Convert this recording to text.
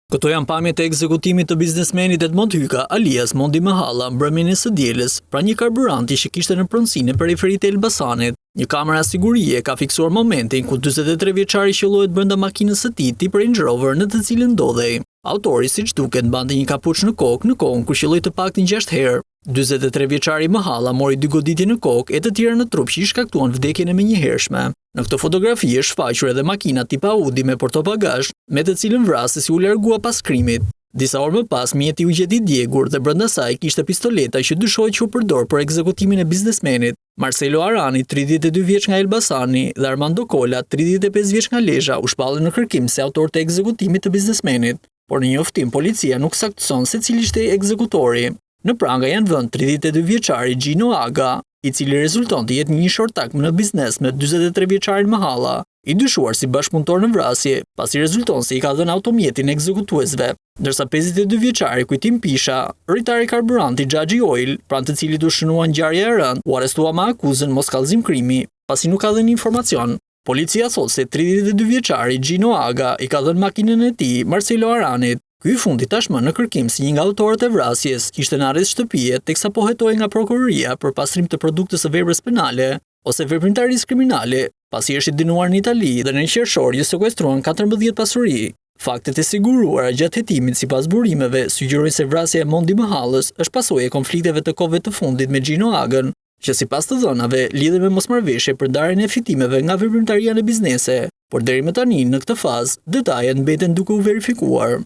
Këto janë pamjet e ekzekutimit të biznesmenit Edmond Hyka, alias Mondi Mëhalla, mbrëmjen e së dielës, pranë një karburanti që kishte në pronësi në periferi të Elbasanit. Një kamera sigurie ka fiksuar momentin ku 43 vjeçari qëllohet brenda makinës së tij tip Range Rover në të cilën ndodhej. Autori, siç duket, mbante një kapuç në kokë në kohën kur qëlloi të paktën 6 herë. 43 vjeçari Mëhalla mori dy goditje në kokë e të tjera në trup që i shkaktuan vdekjen e menjëhershme. Në këtë fotografi është shfaqur edhe makina tip Audi me portobagazh, me të cilën vrasësi u largua pas krimit. Disa orë më pas, mjeti u gjet i djegur dhe brenda saj kishte pistoleta që dyshohet që u përdor për ekzekutimin e biznesmenit. Marcelo Arani, 32 vjeç nga Elbasani, dhe Armando Kola, 35 vjeç nga Lezha, u shpallën në kërkim si autorë të ekzekutimit të biznesmenit. Por në njoftim policia nuk saktëson se cili ishte ekzekutori. Në pranga janë vënë 32 vjeçari Gjino Aga, i cili rezulton të jetë një ish ortak në biznes me 43 vjeçarin Mëhalla, i dyshuar si bashkëpunëtor në vrasje, pasi rezulton se i ka dhënë automjetin ekzekutuesve, ndërsa 52 vjeçari Kujtim Pisha, rojtar i karburantit Xhaxhi Oil, pranë të cilit u shënua ngjarja e rëndë, u arrestua me akuzën moskallëzim krimi, pasi nuk ka dhënë informacion. Policia thotë se 32 vjeçari Gjino Aga i ka dhënë makinën e tij Marcelo Aranit. Ky i fundit tashmë në kërkim si një nga autorët e vrasjes, ishte në arrest shtëpie teksa po hetohej nga prokuroria për pastrim të produktës së veprës penale ose veprimtarisë kriminale, pasi është i dënuar në Itali dhe në qershor iu sekuestruan 14 pasuri. Faktet e siguruara gjatë hetimit sipas burimeve sugjerojnë se vrasja e Mondi Mëhallës është pasojë e konflikteve të kohëve të fundit me Gjino Agën, që sipas të dhënave lidhen me mosmarrëveshje për ndarjen e fitimeve nga veprimtaria në biznese, por deri më tani në këtë fazë, detajet mbeten duke u verifikuar.